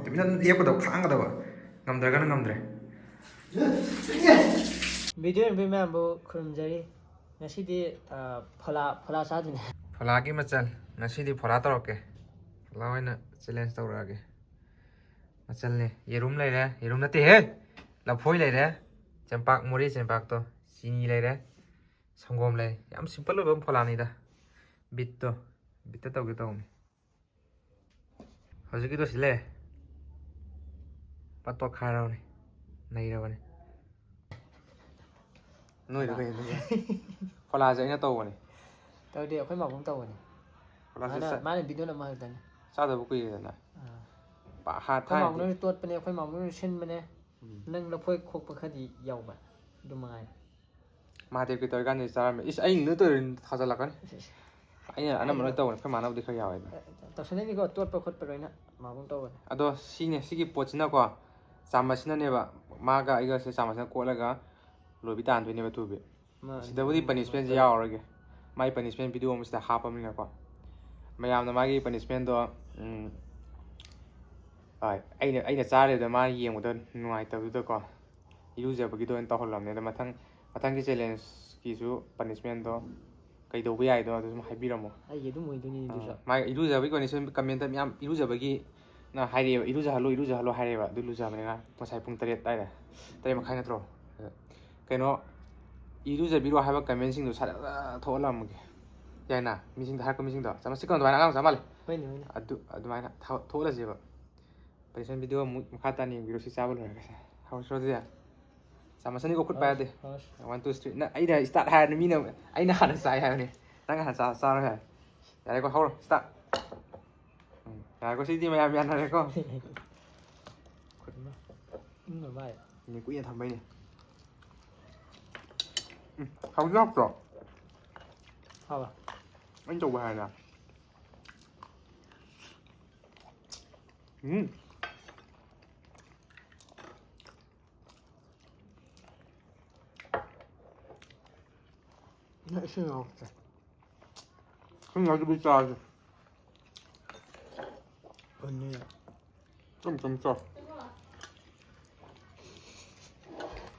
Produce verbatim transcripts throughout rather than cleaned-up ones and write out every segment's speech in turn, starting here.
ꯇꯨꯃꯤꯟꯅ ꯂꯦꯞꯀꯗꯕ, ꯈꯥꯡꯒꯗꯕ꯫ ꯉꯝꯗ꯭ꯔꯒꯅ ꯉꯝꯗ꯭ꯔꯦ꯫ ꯚꯤꯗꯤꯑꯣ ꯌꯦꯡꯕꯤꯕ ꯃꯌꯥꯝꯕꯨ ꯈꯨꯔꯨꯝꯖꯔꯤ꯫ ꯉꯁꯤꯗꯤ ꯑ, ꯐꯣꯂꯥ ꯐꯣꯂꯥ ꯆꯥꯗꯣꯏꯅꯦ꯫ ꯐꯣꯂꯥꯒꯤ ꯃꯆꯜ꯫ ꯉꯁꯤꯗꯤ ꯐꯣꯂꯥ ꯇꯧꯔꯛꯀꯦ꯫ ꯐꯣꯂꯥ ꯑꯣꯏꯅ ꯆꯦꯂꯦꯟꯖ ꯇꯧꯔꯛꯑꯒꯦ꯫ ꯃꯆꯜꯅꯦ꯫ ꯌꯦꯔꯨꯝ ꯂꯩꯔꯦ꯫ ꯌꯦꯔꯨꯝ ꯅꯠꯇꯦꯍꯦ꯫ ꯂꯐꯣꯏ ꯂꯩꯔꯦ꯫ ꯆꯦꯡꯄꯥꯛ, ꯃꯣꯔꯦ ꯆꯦꯡꯄꯥꯛꯇꯣ꯫ ꯆꯤꯅꯤ ꯂꯩꯔꯦ꯫ ꯁꯪꯒꯣꯝ ꯂꯩ꯫ ꯌꯥꯝ ꯁꯤꯝꯄꯜ ꯑꯣꯏꯕ ꯐꯣꯂꯥꯅꯤꯗ꯫ ꯕꯤꯠꯇꯣ꯫ ꯕꯤꯠꯇ ꯇꯧꯒꯦ ꯇꯧꯕꯅꯤ꯫ ꯍꯧꯖꯤꯛꯀꯤꯗꯣ ꯁꯤ ꯂꯩ꯫ ꯄꯠ ꯇꯣꯛꯈꯥꯏꯔꯕꯅꯤ꯫ ꯅꯩꯔꯕꯅꯤ꯫ ꯅꯣꯏꯗꯣ ꯀꯩꯅꯣ? ꯐꯣꯂꯥꯁꯦ ꯑꯩꯅ ꯇꯧꯕꯅꯤ꯫ ꯇꯧꯗꯦ, ꯑꯩꯈꯣꯏ ꯃꯥꯕꯨꯡ ꯇꯧꯕꯅꯤ꯫ ꯐꯣꯂꯥꯁꯦ ꯃꯥꯅ ꯆꯥ- ꯃꯥꯅ ꯚꯤꯗꯤꯑꯣ ꯅꯝꯕ ꯍꯥꯏꯕꯗꯅꯤ꯫ ꯆꯥꯗꯕ ꯀꯨꯏꯔꯦꯗꯅ꯫ ꯑꯥ꯫ ꯄꯥ- ꯍꯥ- ꯑꯩꯈꯣꯏ ꯃꯥꯕꯨꯡꯅ ꯊꯥꯏꯅꯗꯤ ꯇꯣꯠꯄꯅꯦ, ꯑꯩꯈꯣꯏ ꯃꯥꯕꯨꯡꯅ ꯁꯤꯟꯕꯅꯦ꯫ ꯎꯝ꯫ ꯅꯪ ꯂꯐꯣꯏ ꯈꯣꯛꯄ ꯈꯔꯗꯤ ꯌꯥꯎꯕ ꯑꯗꯨ ꯃꯉꯥꯏ꯫ ꯃꯍꯥꯗꯦꯕꯀꯤ ꯇꯧꯔꯤꯀꯥꯟꯗꯗꯤ ꯆꯥꯔꯝꯃꯦ꯫ ꯏꯁ, ꯑꯩ ꯅꯣꯏ ꯇꯧꯔꯤꯅ ꯊꯥꯖꯜꯂꯛꯀꯅꯤ꯫ ꯑꯩꯅ ꯑꯅꯝꯕ ꯂꯣꯏ ꯇꯧꯕꯅꯦ, ꯑꯩꯈꯣꯏ ꯃꯥꯅꯕꯨꯗꯤ ꯈꯔ ꯌꯥꯎꯋꯦ ꯑꯩꯅ꯫ ꯇꯧꯁꯟꯅꯩꯅꯤꯀꯣ, ꯇꯣꯠꯄ ꯈꯣꯠꯄ ꯂꯣꯏꯅ ꯃꯥꯕꯨꯡ ꯇꯧꯕꯅꯦ꯫ ꯑꯗꯣ ꯁꯤꯅꯦ, ꯁꯤꯒꯤ ꯄꯣꯠꯁꯤꯅꯀꯣ, ꯆꯥꯃꯁꯁꯤꯅꯅꯦꯕ, ꯃꯥꯒ ꯑꯩꯒꯁꯦ ꯆꯥꯃꯁꯁꯤꯅ ꯀꯣꯠꯂꯒ ꯂꯣꯏꯕꯤ ꯇꯥꯟꯗꯣꯏꯅꯦꯕ ꯊꯨꯕꯤ꯫ ꯃꯥ- ꯁꯤꯗꯕꯨꯗꯤ ꯄꯅꯤꯁꯃꯦꯟꯁꯦ ꯌꯥꯎꯔꯔꯣꯏꯒꯦ꯫ ꯃꯥꯏ ꯄꯅꯤꯁꯃꯦꯟ ꯚꯤꯗꯤꯑꯣ ꯑꯃ ꯁꯤꯗ ꯍꯥꯞꯄꯕꯅꯤꯅꯀꯣ, ꯃꯌꯥꯝꯅ ꯃꯥꯒꯤ ꯄꯅꯤꯁꯃꯦꯟꯗꯣ, ꯎꯝ, ꯍꯣꯏ, ꯑꯩꯅ, ꯑꯩꯅ ꯆꯥꯔꯤꯕꯗ ꯃꯥ ꯌꯦꯡꯕꯗ ꯅꯨꯡꯉꯥꯏꯇꯕꯗꯨꯗꯀꯣ, ꯏꯔꯨꯖꯕꯒꯤꯗꯣ ꯑꯣꯏꯅ ꯇꯧꯍꯜꯂꯕꯅꯦ꯫ ꯑꯗꯣ ꯃꯊꯪ, ꯃꯊꯪꯒꯤ ꯆꯦꯂꯦꯟꯖꯀꯤꯁꯨ ꯄꯅꯤꯁꯃꯦꯟꯗꯣ ꯀꯩꯗꯧꯕ ꯌꯥꯏꯗꯣ ꯑꯗꯨ ꯁꯨꯝ ꯍꯥꯏꯕꯤꯔꯝꯃꯣ꯫ ꯑꯩꯒꯤ ꯑꯗꯨꯝ ꯑꯣꯏꯗꯣꯏꯅꯤ ꯑꯗꯨꯁꯨ꯫ ꯑꯥ, ꯃꯥꯒꯤ ꯏꯔꯨꯖꯕꯒꯤ ꯀꯣꯟꯗꯤꯁꯟ ꯀꯃꯦꯟꯇ ꯃꯌꯥꯝ, ꯏꯔꯨꯖꯕꯒꯤ ꯅ ꯍꯥꯏꯔꯛꯑꯦꯕ, "ꯏꯔꯨꯖꯍꯜꯂꯣ, ꯏꯔꯨꯖꯍꯜꯂꯣ" ꯍꯥꯏꯔꯛꯑꯦꯕ꯫ ꯑꯗꯨ ꯂꯨꯖꯕꯅꯤ ꯉꯔꯥꯡ, ꯉꯁꯥꯏ ꯄꯨꯡ ꯇꯔꯦꯠ ꯑꯗꯥꯏꯗ, ꯇꯔꯦꯠ ꯃꯈꯥꯏ ꯅꯠꯇ꯭ꯔꯣ? ꯑꯗ ꯀꯩꯅꯣ, ꯏꯔꯨꯖꯕꯤꯔꯣ ꯍꯥꯏꯕ ꯀꯃꯦꯟꯁꯤꯡꯗꯣ ꯁꯠ ꯁꯠ ꯊꯣꯛꯍꯜꯂꯝꯃꯒꯦ꯫ ꯌꯥꯏꯅ? ꯃꯤꯁꯤꯡꯗ ꯍꯥꯏꯔꯛꯄ ꯃꯤꯁꯤꯡꯗꯣ꯫ ꯆꯥꯃꯁ ꯆꯤꯛꯀꯟ ꯑꯗꯨꯃꯥꯏꯅ ꯑꯉꯥꯡ ꯆꯥ ꯃꯥꯜꯂꯦ꯫ ꯍꯣꯏꯅꯦ, ꯍꯣꯏꯅꯦ꯫ ꯑꯗꯨ ꯑꯗꯨꯃꯥꯏꯅ ꯊꯣ- ꯊꯣꯛꯍꯜꯂꯁꯦꯕ꯫ ꯄꯅꯤꯁꯃꯦꯟ ꯚꯤꯗꯤꯑꯣ ꯑꯃꯨꯛ ꯃꯈꯥ ꯇꯥꯅ ꯌꯦꯡꯕꯤꯔꯣ, ꯁꯤ ꯆꯥꯕ ꯂꯣꯏꯔꯒ꯫ ꯍꯧꯔꯁꯤꯔꯣ ꯑꯗꯨꯗꯤ? ꯆꯥꯃꯁ ꯑꯅꯤꯀꯣ, ꯈꯨꯠ ꯄꯥꯏ ꯌꯥꯗꯦ꯫ ꯍꯧꯔꯁꯤ꯫ One, two, three꯫ ꯅꯪ, ꯑꯩꯅ ꯏꯁꯇꯥꯔꯠ ꯍꯥꯏꯔꯅꯤ, ꯃꯤꯅ, ꯑꯩꯅ ꯍꯥꯟꯅ ꯆꯥꯏ ꯍꯥꯏꯕꯅꯤ꯫ ꯅꯪ ꯍꯥꯟꯅ ꯆꯥ-, ꯆꯥꯔꯣ ꯌꯥꯔꯦ꯫ ꯌꯥꯔꯦꯀꯣ, ꯍꯧꯔꯣ, ꯁ꯭ꯇꯥꯔꯠ꯫ ꯎꯝ, ꯌꯥꯔꯦꯀꯣ, ꯁꯤꯗꯤ ꯃꯌꯥꯝ ꯌꯥꯅꯔꯦꯀꯣ꯫ ꯈꯨꯠ ꯑꯃ ꯏꯪꯅ ꯃꯥꯏ꯫ ꯃꯤꯅꯤꯠ ꯀꯨꯏꯅ ꯊꯝꯕꯩꯅꯦ꯫ ꯎꯝ, ꯍꯥꯎꯗꯤ ꯍꯥꯎꯇ꯭ꯔꯣ? ꯍꯥꯎꯕ꯫ ꯑꯩꯅ ꯇꯧꯕ ꯍꯥꯏꯔꯦ꯫ ꯎꯝ꯫ ꯅꯪ ꯏꯁꯤꯡ ꯌꯥꯎꯔꯛꯇꯦ꯫ ꯁꯨꯝ ꯌꯥꯎꯗꯕꯤ ꯆꯥꯔꯁꯦ꯫ ꯍꯣꯏꯅꯦ꯫ ꯆꯝ ꯆꯝ ꯆꯥꯎ꯫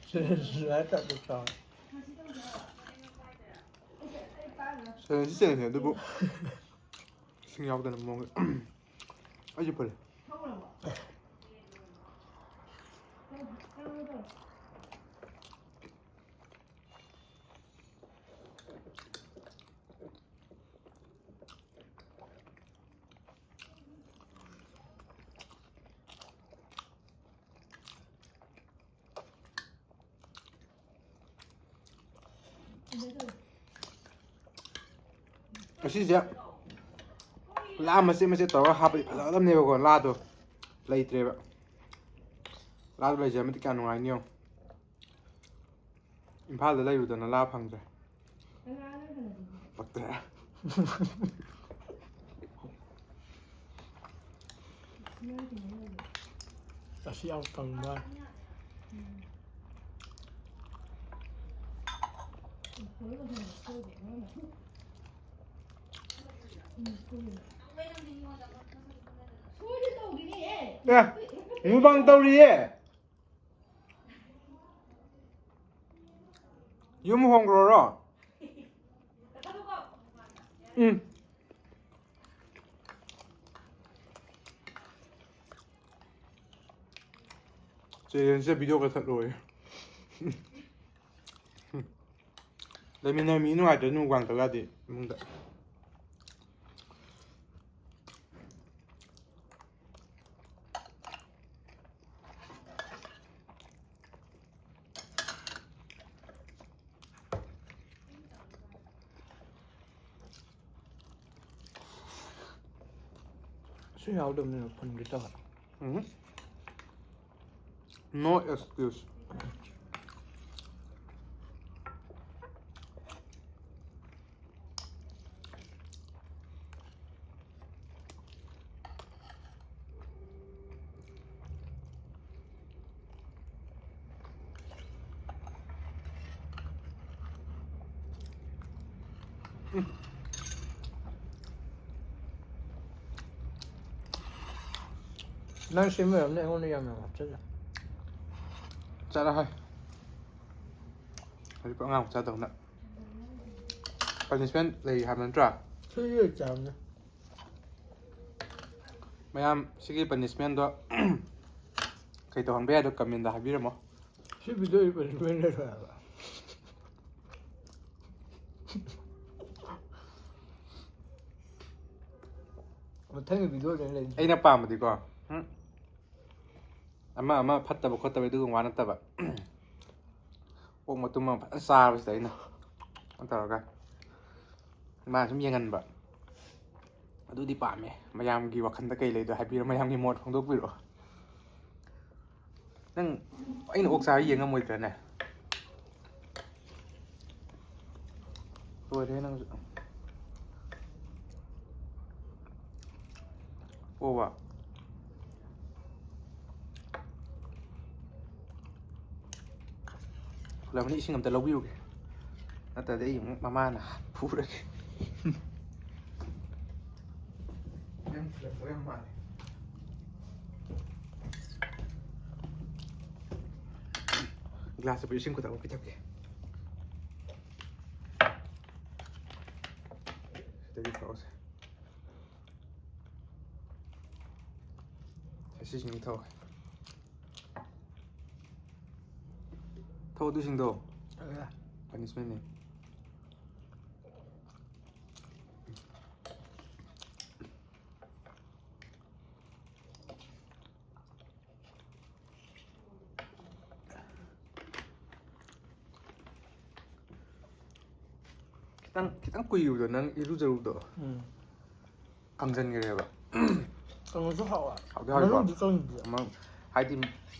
ꯁꯨꯃꯥꯏꯅ ꯇꯧꯔ ꯆꯥꯎ꯫ ꯁꯦꯟꯁꯤ ꯁꯦꯟꯁꯤ ꯑꯗꯨꯕꯨ ꯏꯁꯤꯡ ꯌꯥꯎꯗꯅ ꯃꯑꯣꯡꯗ ꯑꯩꯁꯨ ꯐꯨꯜꯂꯦ꯫ ꯑꯁꯤꯁꯦ ꯂꯥ ꯃꯆꯦꯠ ꯃꯆꯦꯠ ꯇꯧꯔꯒ ꯍꯥꯞꯄꯗꯤ ꯐꯖꯒꯗꯕꯅꯦꯕꯀꯣ꯫ ꯂꯥꯗꯣ ꯂꯩꯇ꯭ꯔꯦꯕ꯫ ꯂꯥꯗꯣ ꯂꯩꯖꯔꯝꯃꯗꯤ ꯀꯌꯥ ꯅꯨꯡꯉꯥꯏꯅꯤ ꯌꯦꯡꯉꯣ꯫ ꯏꯝꯐꯥꯜꯗ ꯂꯩꯔꯨꯗꯅ ꯂꯥ ꯐꯪꯗ꯭ꯔꯦ꯫ ꯄꯛꯇ꯭ꯔꯦ꯫ ꯑꯁꯤ ꯌꯥꯝ ꯀꯪꯕ꯫ ꯑꯦ, ꯃꯨꯛꯕꯥꯡ ꯇꯧꯔꯤꯌꯦ꯫ ꯌꯨꯝ ꯍꯣꯡꯈ꯭ꯔꯣꯔꯣ? ꯎꯝ꯫ ꯆꯦꯔꯦꯟꯁꯦ ꯚꯤꯗꯤꯑꯣ ꯀꯛꯊꯠꯂꯣꯏ꯫ ꯂꯩꯃꯤꯟꯅꯕ ꯃꯤ ꯅꯨꯡꯉꯥꯏꯇ꯭ꯔꯗꯤ ꯃꯨꯛꯕꯥꯡ ꯇꯧ ꯌꯥꯗꯦ ꯏꯃꯨꯡꯗ꯫ ꯁꯤ ꯌꯥꯎꯗꯕꯅꯤꯅ ꯐꯨꯟꯒꯦ ꯇꯧꯋꯦ꯫ ꯎꯝ꯫ No excuse. ꯅꯪ ꯁꯦꯝꯕ ꯑꯣꯏꯔꯝꯅꯤ, ꯑꯩꯉꯣꯟꯗ ꯌꯥꯝ ꯌꯥꯝ ꯍꯥꯞꯆꯜꯂꯦ꯫ ꯆꯠꯂꯣ ꯍꯣꯏ꯫ ꯍꯧꯖꯤꯛ ꯑꯉꯥꯡ ꯃꯆꯥꯗꯧꯅ꯫ Punishment ꯂꯩ ꯍꯥꯏꯕ ꯅꯠꯇ꯭ꯔꯥ? ꯁꯤꯒꯤ ꯑꯦꯛꯖꯥꯝꯅꯦ꯫ ꯃꯌꯥꯝ ꯁꯤꯒꯤ punishmentꯗꯣ ꯀꯩ ꯇꯧꯍꯟꯕ ꯌꯥꯏꯗꯣ commentꯗ ꯍꯥꯏꯕꯤꯔꯝꯃꯣ꯫ ꯁꯤ videoꯒꯤ punishment ꯂꯩꯔꯣꯏ ꯍꯥꯏꯕ꯫ ꯃꯊꯪꯒꯤ videoꯗ ꯂꯩ꯫ ꯑꯩꯅ ꯄꯥꯝꯕꯗꯤꯀꯣ, ꯎꯝ, ꯑꯃ ꯑꯃ ꯐꯠꯇꯕ ꯈꯣꯠꯇꯕ ꯑꯗꯨꯒꯨꯝꯕ ꯋꯥ ꯅꯠꯇꯕ, ꯑꯣꯛ ꯃꯇꯨꯝ ꯑꯃ ꯐꯖꯅ ꯆꯥꯕꯁꯤꯗ ꯑꯩꯅ ꯀꯩꯅꯣ ꯇꯧꯔꯒ ꯃꯥ ꯁꯨꯝ ꯌꯦꯡꯍꯟꯕ, ꯑꯗꯨꯗꯤ ꯄꯥꯝꯃꯦ꯫ ꯃꯌꯥꯝꯒꯤ ꯋꯥꯈꯜꯗ ꯀꯩ ꯂꯩꯗꯣ ꯍꯥꯏꯕꯤꯔꯣ, ꯃꯌꯥꯝꯒꯤ ꯃꯣꯠ ꯐꯣꯡꯗꯣꯛꯄꯤꯔꯛꯑꯣ꯫ ꯅꯪ ꯑꯩꯅ ꯑꯣꯛ ꯆꯥꯕ ꯌꯦꯡ ꯉꯝꯃꯣꯏꯗ꯭ꯔꯅꯦ? ꯂꯣꯏꯔꯦ ꯅꯪꯁꯨ꯫ ꯑꯣꯕ꯫ ꯈꯨꯂꯪ ꯏꯁꯤꯡ ꯑꯝꯇ ꯂꯧꯕꯤꯔꯨꯒꯦ, ꯅꯠꯇ꯭ꯔꯗꯤ ꯑꯩ ꯑꯃꯨꯛ ꯃꯃꯥꯅ ꯐꯨꯔꯒꯦ꯫ ꯅꯪ ꯊꯤꯜꯂꯛꯄ ꯌꯥꯝ ꯃꯥꯜꯂꯦ꯫ Glassꯇ ꯏꯁꯤꯡ ꯈꯨꯗꯛ ꯑꯃ ꯄꯤꯊꯛꯀꯦ꯫ ꯁꯤꯗꯒꯤ ꯊꯛꯑꯣꯁꯦ꯫ ꯁꯤꯁꯤꯡ ꯊꯛꯑꯣ꯫ ꯊꯛꯑꯣ ꯑꯗꯨꯁꯤꯡꯗꯣ꯫ ꯊꯛꯑꯦ꯫ Punishmentꯅꯦ꯫ ꯈꯤꯇꯪ, ꯈꯤꯇꯪ ꯀꯨꯏꯔꯨꯕꯗꯣ ꯅꯪ ꯏꯔꯨꯖꯔꯨꯕꯗꯣ꯫ ꯎꯝ꯫ ꯀꯪꯖꯟꯈ꯭ꯔꯦꯕ꯫ ꯀꯪꯉꯁꯨ ꯍꯥꯎꯋꯦ꯫ ꯍꯥꯎꯗꯤ ꯍꯥꯎꯋꯤꯀꯣ꯫ ꯃꯅꯨꯡꯗꯤ ꯀꯪꯗꯦ꯫ ꯑꯃ, ꯍꯥꯏꯗꯤ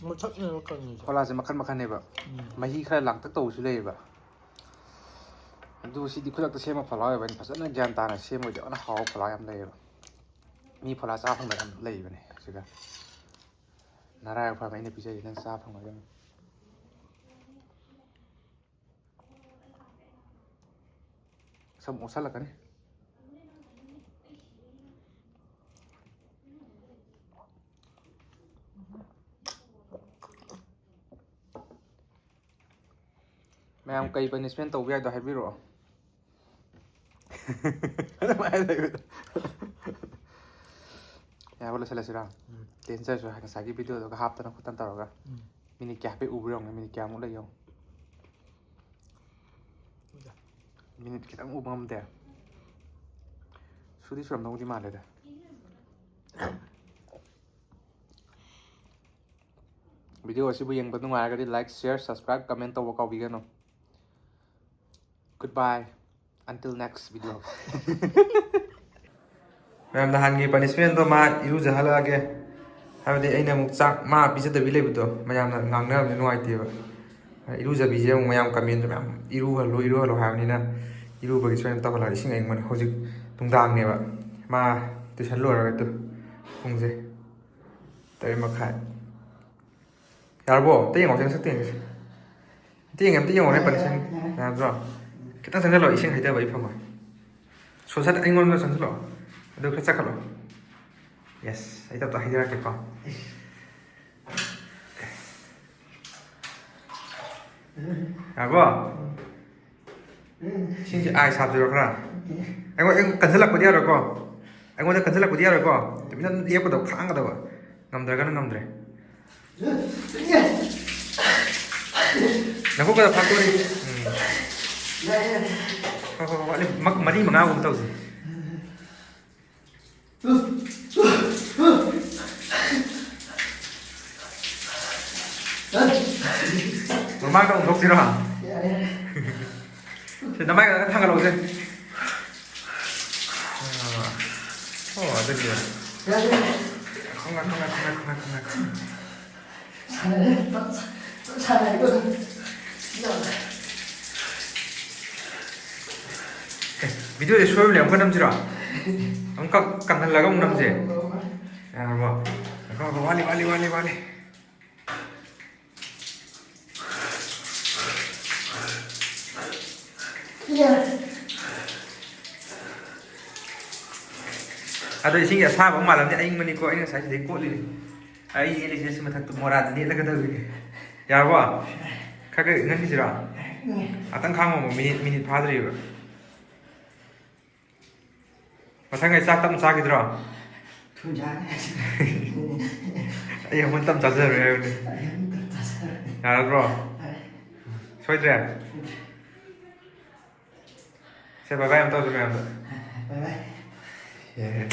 ꯃꯊꯛꯅꯦꯕ ꯀꯪꯉꯤꯁꯦ꯫ ꯐꯣꯂꯥꯁꯦ ꯃꯈꯟ ꯃꯈꯟꯅꯦꯕ꯫ ꯎꯝ꯫ ꯃꯍꯤ ꯈꯔ ꯂꯥꯡꯇꯛ ꯇꯧꯕꯁꯨ ꯂꯩꯌꯦꯕ꯫ ꯑꯗꯨ ꯁꯤꯗꯤ ꯈꯨꯗꯛꯇ ꯁꯦꯝꯕ ꯐꯣꯂꯥ ꯑꯣꯏꯕꯅꯤ, ꯐꯖꯅ ꯒ꯭ꯌꯥꯟ ꯇꯥꯅ ꯁꯦꯝꯃꯣꯏꯗꯤ ꯐꯖꯅ ꯍꯥꯎꯕ ꯐꯣꯂꯥ ꯌꯥꯝ ꯂꯩꯌꯦꯕ꯫ ꯃꯤ ꯐꯣꯂꯥ ꯆꯥ ꯐꯪꯗꯕ ꯌꯥꯝ ꯂꯩꯕꯅꯦ ꯁꯤꯗ꯫ ꯅꯔꯥꯏꯕꯛ ꯐꯕ ꯑꯩꯅ ꯄꯤꯖꯔꯤꯁꯦ ꯅꯪ ꯆꯥ ꯐꯪꯉꯣꯏꯗꯕꯅꯤ꯫ ꯁꯝ ꯑꯣꯠꯁꯜꯂꯛꯀꯅꯤ꯫ ꯃꯌꯥꯝ ꯀꯩ ꯄꯅꯤꯁꯃꯦꯟ ꯇꯧꯕ ꯌꯥꯏꯗꯣ ꯍꯥꯏꯕꯤꯔꯛꯑꯣ꯫ ꯑꯗꯨꯃꯥꯏꯅ ꯂꯩꯕꯗꯣ꯫ ꯌꯥꯕ ꯂꯣꯏꯁꯤꯜꯂꯁꯤꯔꯥ? ꯎꯝ꯫ ꯇꯦꯟꯁꯔꯁꯨ ꯉꯁꯥꯏꯒꯤ ꯚꯤꯗꯤꯑꯣꯗꯨꯒ ꯍꯥꯞꯇꯅ ꯈꯣꯠꯇꯅ ꯇꯧꯔꯒ꯫ ꯎꯝ꯫ ꯃꯤꯅꯤꯠ ꯀꯌꯥ ꯍꯥꯏꯐꯦꯠ ꯎꯕ꯭ꯔꯥ ꯌꯦꯡꯉꯨꯅꯦ, ꯃꯤꯅꯤꯠ ꯀꯌꯥꯃꯨꯛ ꯂꯩ ꯌꯦꯡꯉꯨ꯫ ꯎꯗꯦ꯫ ꯃꯤꯅꯤꯠ ꯈꯤꯇꯪ ꯎꯕ ꯉꯝꯗꯦ꯫ ꯁꯨꯗꯤ ꯁꯨꯔꯝꯗꯧꯗꯤ ꯃꯥꯜꯂꯦꯗ꯫ ꯚꯤꯗꯤꯑꯣ ꯑꯁꯤꯕꯨ ꯌꯦꯡꯕ ꯅꯨꯡꯉꯥꯏꯔꯒꯗꯤ like, share, subscribe, comment ꯇꯧꯕ ꯀꯥꯎꯕꯤꯒꯅꯨ꯫ Goodbye. Until next video. ꯃꯌꯥꯝ, ꯅꯍꯥꯟꯒꯤ ꯄꯅꯤꯁꯃꯦꯟꯗꯣ ꯃꯥ ꯏꯔꯨꯖꯍꯜꯂꯛꯑꯒꯦ꯫ ꯍꯥꯏꯕꯗꯤ ꯑꯩꯅ ꯑꯃꯨꯛ ꯆꯥꯛ ꯃꯥ ꯄꯤꯖꯗꯕꯤ ꯂꯩꯕꯗꯣ ꯃꯌꯥꯝꯅ ꯉꯥꯡꯅꯕꯗꯤ ꯅꯨꯡꯉꯥꯏꯇꯦꯕ꯫ ꯏꯔꯨꯖꯕꯤꯁꯦ ꯑꯃꯨꯛ ꯃꯌꯥꯝ ꯀꯃꯦꯟꯁꯨ ꯃꯌꯥꯝ ꯏꯔꯨꯍꯜꯂꯣ, ꯏꯔꯨꯍꯜꯂꯣ ꯍꯥꯏꯕꯅꯤꯅ ꯏꯔꯨꯕꯒꯤ ꯁꯣꯏꯅ ꯇꯧꯍꯜꯂꯒ ꯏꯁꯤꯡ ꯑꯌꯤꯡꯕꯅꯤ꯫ ꯍꯧꯖꯤꯛ ꯅꯨꯡꯗꯥꯡꯅꯦꯕ꯫ ꯃꯥ ꯇꯨꯏꯁꯟ ꯂꯣꯏꯔꯒ ꯇꯨ ꯄꯨꯡꯁꯦ ꯇꯔꯦꯠ ꯃꯈꯥꯏ꯫ ꯌꯥꯔꯕꯣ? ꯑꯝꯇ ꯌꯦꯡꯉꯣꯁꯦ, ꯃꯁꯛꯇ ꯌꯦꯡꯉꯁꯦ꯫ ꯑꯝꯇ ꯌꯦꯡꯉꯦ, ꯑꯝꯇ ꯌꯦꯡꯉꯣꯅꯦ, ꯄꯅꯤꯁꯃꯦꯟ꯫ ꯌꯥꯗ꯭ꯔꯣ? ꯈꯤꯇꯪ ꯆꯪꯁꯤꯜꯂꯣ, ꯏꯁꯤꯡ ꯍꯩꯊꯕ ꯑꯩ ꯐꯪꯉꯣꯏ꯫ ꯁꯣꯁꯥꯏꯠ ꯑꯩꯉꯣꯟꯗ ꯆꯪꯁꯤꯜꯂꯣ꯫ ꯑꯗꯨ ꯈꯔ ꯆꯠꯈꯠꯂꯣ꯫ ꯌꯦꯁ, ꯑꯩ ꯇꯞ ꯇꯞ ꯍꯩꯊꯔꯛꯀꯦꯀꯣ꯫ ꯌꯥꯔꯕꯣ? ꯏꯁꯤꯡꯁꯦ ꯑꯥꯏꯁ ꯍꯥꯞꯇꯣꯏꯔꯣ ꯈꯔ? ꯑꯩꯉꯣꯟꯗ, ꯑꯩꯉꯣꯟꯗ ꯀꯟꯁꯤꯜꯂꯛꯄꯗꯤ ꯌꯥꯔꯣꯏꯀꯣ꯫ ꯑꯩꯉꯣꯟꯗ ꯀꯟꯁꯤꯜꯂꯛꯄꯗꯤ ꯌꯥꯔꯣꯏꯀꯣ꯫ ꯇꯨꯃꯤꯟꯅ ꯑꯗꯨꯝ ꯂꯦꯞꯀꯗꯕ, ꯈꯥꯡꯒꯗꯕ꯫ ꯉꯝꯗ꯭ꯔꯒꯅ ꯉꯝꯗ꯭ꯔꯦ꯫ ꯅꯈꯨꯠꯀꯗꯣ ꯐꯥꯛꯇꯣꯔꯤ꯫ ꯎꯝ꯫ ꯍꯣꯏ, ꯍꯣꯏ, ꯍꯣꯏ, ꯋꯥꯠꯂꯤ꯫ ꯃꯛ-, ꯃꯔꯤ ꯃꯉꯥꯒꯨꯝꯕ ꯇꯧꯁꯦ꯫ ꯃꯃꯥꯡꯗ ꯑꯃꯨꯛ ꯊꯣꯛꯁꯤꯔꯣ? ꯌꯥꯔꯦ, ꯌꯥꯔꯦ꯫ ꯁꯤ ꯅꯃꯥꯏ ꯈꯛꯇꯪ ꯊꯥꯡꯒꯠꯂꯛꯎꯁꯦ꯫ ꯑꯥ꯫ ꯑꯣ, ꯑꯗꯨꯗꯤ꯫ ꯌꯥꯔꯦ, ꯌꯥꯔꯦ꯫ ꯉꯥꯏꯈꯣ, ꯉꯥꯏꯈꯣ, ꯉꯥꯏꯈꯣ꯫ ꯁꯥꯟꯅꯔꯦ꯫ ꯁꯥꯟꯅꯔꯦꯀꯣ꯫ ꯑꯦ, ꯚꯤꯗꯤꯑꯣꯁꯦ ꯁꯣꯏꯕꯅꯦ, ꯑꯃꯨꯛꯀ ꯅꯝꯁꯤꯔꯣ? ꯑꯃꯨꯛꯀ ꯀꯪꯍꯜꯂꯒ ꯑꯃꯨꯛ ꯅꯝꯁꯦ꯫ ꯌꯥꯔꯕꯣ? ꯉꯥꯏꯈꯣ, ꯉꯥꯏꯈꯣ, ꯋꯥꯠꯂꯤ, ꯋꯥꯠꯂꯤ, ꯋꯥꯠꯂꯤ, ꯋꯥꯠꯂꯤ꯫ ꯑꯗꯣ ꯏꯁꯤꯡ ꯑꯁꯥꯕ ꯑꯃ ꯃꯥꯜꯂꯝꯅꯤ, ꯑꯏꯪꯕꯅꯤꯀꯣ, ꯑꯩꯅ ꯉꯁꯥꯏ ꯁꯤꯗꯩ ꯀꯣꯠꯂꯤꯅꯤ꯫ ꯑꯩ ꯅꯦꯠꯂꯤꯁꯦ ꯁꯤ ꯃꯊꯛꯇ ꯃꯣꯔꯥꯗ ꯅꯦꯠꯂꯒ ꯇꯧꯔꯤꯅꯤ꯫ ꯌꯥꯔꯕꯣ? ꯈꯔ ꯈꯔ ꯏꯪꯍꯟꯈꯤꯁꯤꯔꯣ? ꯉꯥꯛꯇꯪ ꯈꯥꯡꯉꯣ, ꯃꯤꯅꯤꯠ ꯃꯤꯅꯤꯠ ꯐꯥꯗ꯭ꯔꯤꯕ꯫ ꯃꯊꯪꯒꯩ ꯆꯥꯛ ꯇꯞꯅ ꯆꯥꯈꯤꯗ꯭ꯔꯣ? ꯊꯨꯅ ꯆꯥꯅꯤ꯫ ꯑꯩ ꯑꯃꯨꯛ ꯇꯞꯅ ꯆꯥꯖꯔꯣꯏ ꯍꯥꯏꯕꯅꯤ꯫ ꯑꯩ ꯑꯃꯨꯛ ꯇꯞꯅ ꯆꯥꯖꯔꯣꯏ꯫ ꯌꯥꯔꯗ꯭ꯔꯣ? ꯌꯥꯔꯦ꯫ ꯁꯣꯏꯗ꯭ꯔꯦ? ꯁꯦ, bye bye ꯑꯃ ꯇꯧꯁꯤ ꯃꯌꯥꯝꯗ꯫ Bye bye꯫ ꯌꯥꯔꯦ꯫